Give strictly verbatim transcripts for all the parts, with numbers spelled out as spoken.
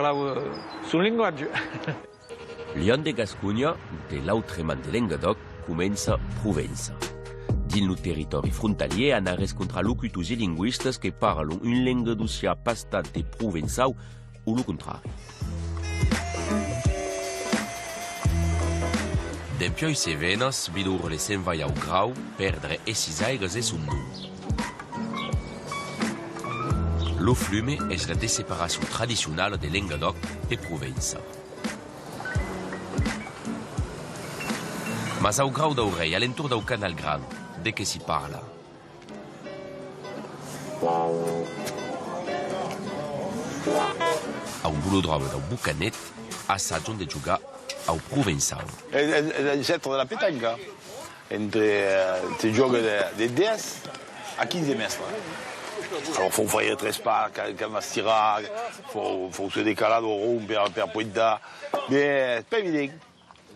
Parla, euh, son lengatge. Luènh de Gasconha, de l'autre man de Lengadòc, comença Provença. Dins lo territòri frontalièr, anam rescontrar locutors e lingüistas que parlon un lengadocian pastat de provençau o lo contrari. Dempuèi Cevenas, Vidorle se'n vai au Grau, pèrdre es sis aigas e son nom. Lo flume es la desseparacion tradicionala de Lengadòc e Provença. Mas au Grau dau Rei, a l'entorn dau Canal Grand, de qué s'i parla? Au bolodròme dau Bocanet, assajon de jogar au provençau. Es, es, es l'ancèstre de la petanca. Entre, eh, se jòga de, de dètz a quinze mètres. Alòrs, fau faire tres pas, ca-, cal mas tirar, fau, fau se decalar dau rond per, per pointar. Mès es pas evident.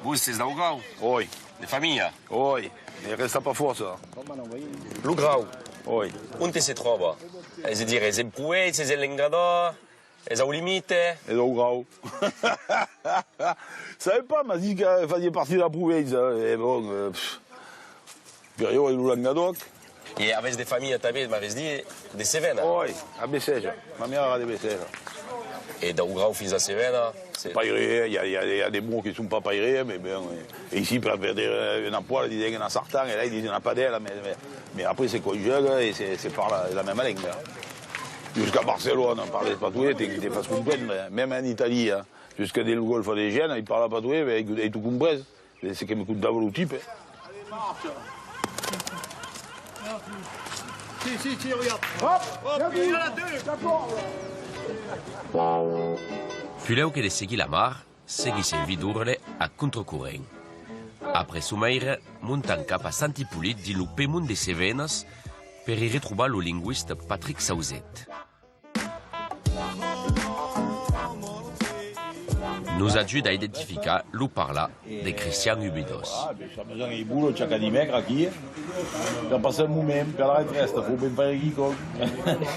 Vos sètz dau Grau? Oi. De familha? Oi, ne rèsta pas fòrça. Lo Grau? Oi. Onte se tròba? Es a dire, es en Provença, es en Lengadòc? Es au limite? Es au Grau. Sabe pas, mas ditz que fasiá partit de la Provença, e bon, eh, pff, per ieu es lo Lengadòc. E avètz de familha tanben, m'avètz dit, de Cevena? Oi, a Bessèja. Ma maire èra de Bessèja. E dau Grau fins a Cevena? Pairèr, i a, i a, i a de mots que son pas pairèr, mès ben, eh, e aicí per, per dire, eh, una pola, disen una sartan, e là, i disen una padèla, mès, mès, mès après se conjòga e se, se parla la mèma lenga. Jusqu'a Barcelona, parles patoès, te, te fas comprendre, mèma en Itàlia, jusque dins lo Golfe de Gène, i parla patoès, ben, ai, ai tot comprés, de ce que me contava lo tipe. Puslèu que de seguir la mar, seguissèm Vidorle a contracorrent. Après Someire, montam cap a Sant Ipolit dins lo Pemont de Cevenas per i retrobar lo lingüista Patrick Sauzet. Nos ajuda a identificar lo parlar de Cristian Ubidós. Ah, ben, s'amusam i bolo chaca dimècre aquí, eh, per passar un moment, per la retrèsta, fau ben faire quicòm.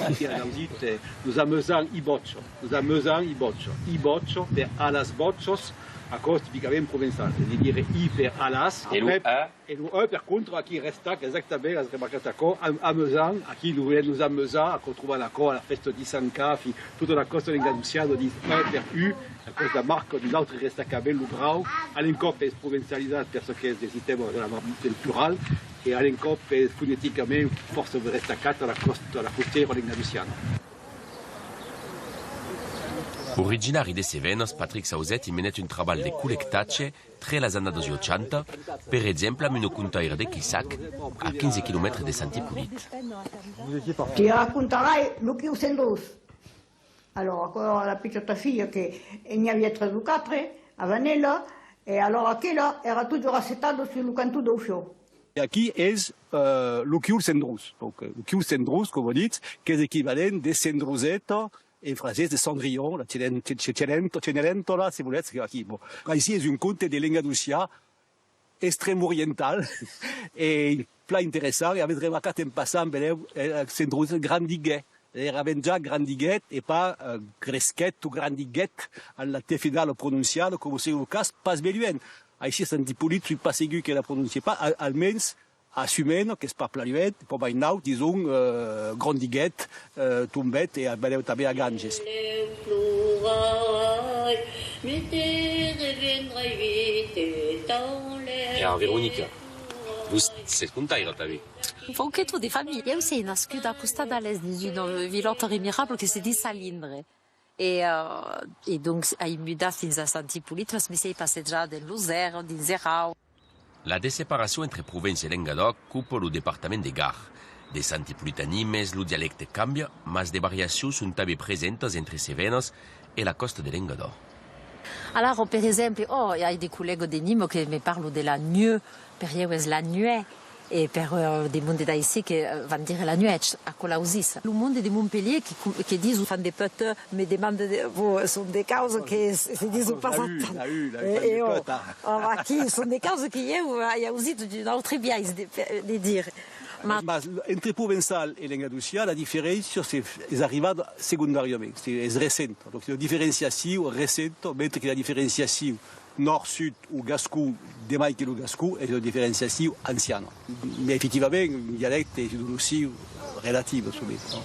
Aquí, a Nausit, eh, nos amusam i bòcha, nos amusam i bòcha, i bòcha, per a las bòchas, aquò es tipicament provençal, es a dire i per a las, e lo après, e lo e, per contra, aquí restaca, exactament, as remarcat aquò, am-, amusam, aquí lo volèm nos amusar, aquò trobam aquò a la fèsta di Sant Cafi, tota la còsta lengadociana ditz e per u, aquò es la marca d'un autre restacament, lo Grau, a l'encòp es provençalizat per çò qu'es del sistèma de la, del plural, e a l'encòp es foneticament fòrça restacat a la còsta, a la costièra lengadociana. Originari de Cevenas, Patrick Sauzet i menèt un trabalh de collectatge tre las annadas ochanta, per exemple amb una contaira de Quissac, a quinze quilomètres de Sant Ipolit. Te racontarai lo Quiu Cendrós. Alòrs, aquò èra la pichòta filha que n'i aviá tres o quatre, a Vanèla, e alòrs aquela èra totjorn assetada sus lo canton dau fiò. E aquí es, eh, lo Quiu Cendrós. Donc, eh, lo Quiu Cendrós, coma ditz, qu'es equivalent de Cendroseta, en francés de Cendrillon, la Cenen-, Ce-, Cenento-, Cenerentola, se volètz, aquí, bon. Aicí es un conte de lengadocian extrèm oriental, e plan interessant, e avètz remarcat en passant, benlèu, eh, Cendrós grandiguèt, èra ben ja grandiguèt, e pas, eh, cresquèt o grandiguèt, en la T finala prononciada, coma siá lo cas, pas ben luènh. Aicí, a Sant Ipolit, soi pas segur que la prononcie pas, al-, almens, a Sumena, qu'es pas plan luènh, pòt mai naut, dison, eh, grandiguèt, eh, tombèt e benlèu tanben a Ganges. E ara, Veronica, vos sètz contaira tanben? Fau que tot de familha. Eu sei nascut a costat d'Alès, dins una vilòta remirabla que se ditz Salindre. E, eh, e donc, ai mudat fins a Sant Ipolit, mas me sei passejada en Losèra, dins Erau. La desseparacion entre Provença e Lengadòc copa lo departament de Gard. De Sant Ipolit a Nimes, lo dialècte cambia, mas de variacions son tanben presentas entre Cevenas e la còsta de Lengadòc. Alara, per exemple, ò, i a de collègas de Nimes que me parlan de la nuèch, per ieu es la nuèch, e per, eh, de monde d'aicí que, eh, van dire la nuèch, aquò l'ausís. Lo monde de Montpelhièr que, que dison fan de pèta, me demanda de, bon, son de causas que se, se dison pas tant. La u, la u, fan de pèta. Ò, aquí, son de causas que ieu ai ausit d'un autre biais de, de dire. Mas entre provençal e lengadocian, la diferéncia se, es arribada segondàriament, se, es recenta. Donc, la diferenciacion recenta, mentre que la diferenciacion nòrd-sud o gascon, de mai que lo gascon, es una diferenciacion anciana. Mas efectivament, un dialècte es una nocion relativa, sovent, non?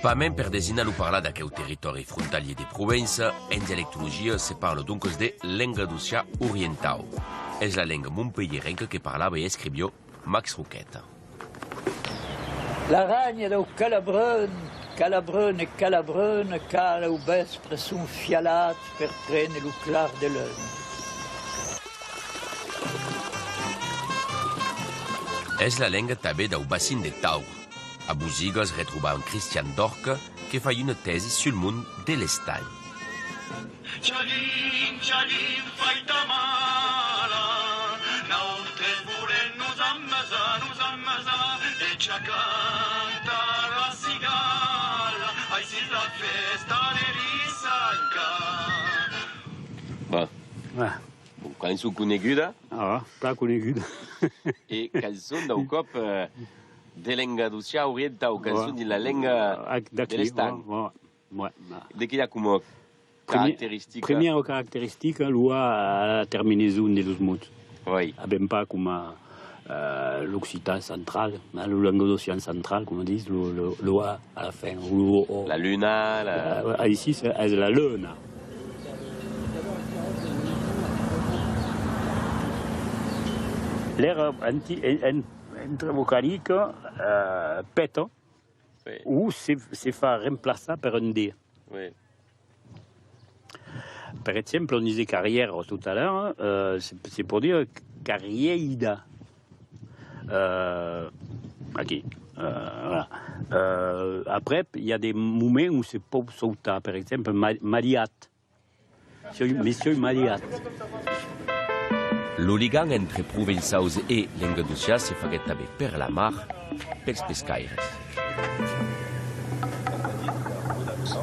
Pasmens, per designar lo parlar d'aqueu territòri frontalièr de Provença, en dialectologia se parla doncas de lengadocian orientau. Es la lenga montpelhierenca que parlava e escriviá Max Roqueta. L'aranha dau Calabrun, Calabrun e Calabrun, cala au vèspre son fialat per prene lo clar de luna. Es la lenga tanben dau bacin de Taur. A Bosigas retrobam Cristian Dorca que fai una tèsi sul mond de l'estanh. Chalin, chalin, fai ta mala, nautres volem nos amasar, nos amasar, e cha canta la cigala, aicí la fèsta de Rissanca. Bon. Ah. Bon, cançon coneguda. Ah, plan coneguda. E cançon dau còp, eh, de lengadocian orientau, cançon dins la lenga de l'estanh. De qué i a coma caracteristica? Primièra caracteristica, lo a a la terminason de los mots. Avèm pas coma, eh, l'occitan central, eh, lo lengadocian central, coma dis, lo, lo, lo a a la fin, o lo o. La luna, la... Eh, aicí, es la luna. L'èra anti-, en, en, entre vocalica, eh, peta, o se, se fa remplaçar per un D. Per exemple, on disait carrière tout à l'heure, eh, se, se pòt dire carrièida. Eh, aquí, eh, voilà. Eh, après, i a de moments on se pòt sautar, per exemple, ma-, maliat. Sioi, me sioi maliat. Lo ligam entre provençaus e lengadocians se faguèt tanben per la mar, pels pescaires.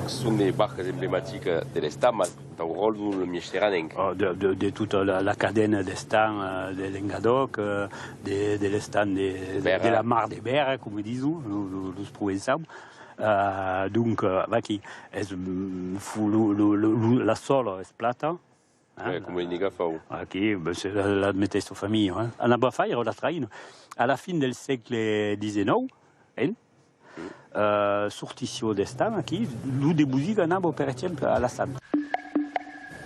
Son de barcas emblematicas de l'estanh, mas dau ròl dins lo mièjterranenc. Oh, de, de, de tota la, la cadena d'estanh, eh, de Lengadòc, eh, de, de l'estanh de, de, de la mar de Bèrra, coma dison lo, lo, los provençaus. Eh, donc, eh, vaquí, es, mm, fu-, lo, lo, lo, lo, la sòla es plata, eh, coma indica Fau. Aquí, ben, es la, la meteissa familha, eh. Anava faire la traïna. A la fin del sègle dètz-e-nòu, eh, sortissiá d'estanh aquí, lo de Bosigas anava, per exemple, a la Santa.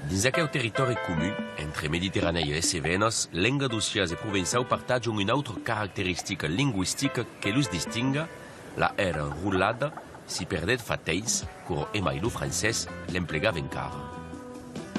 Dins aqueu territòri comun, entre Mediterranèa e Cevenas, lengadocians e provençaus partatjan una autra caracteristica lingüistica que los distinga, la R enrolada, si perdèt fa temps, quora emai lo francés l'emplegava encara.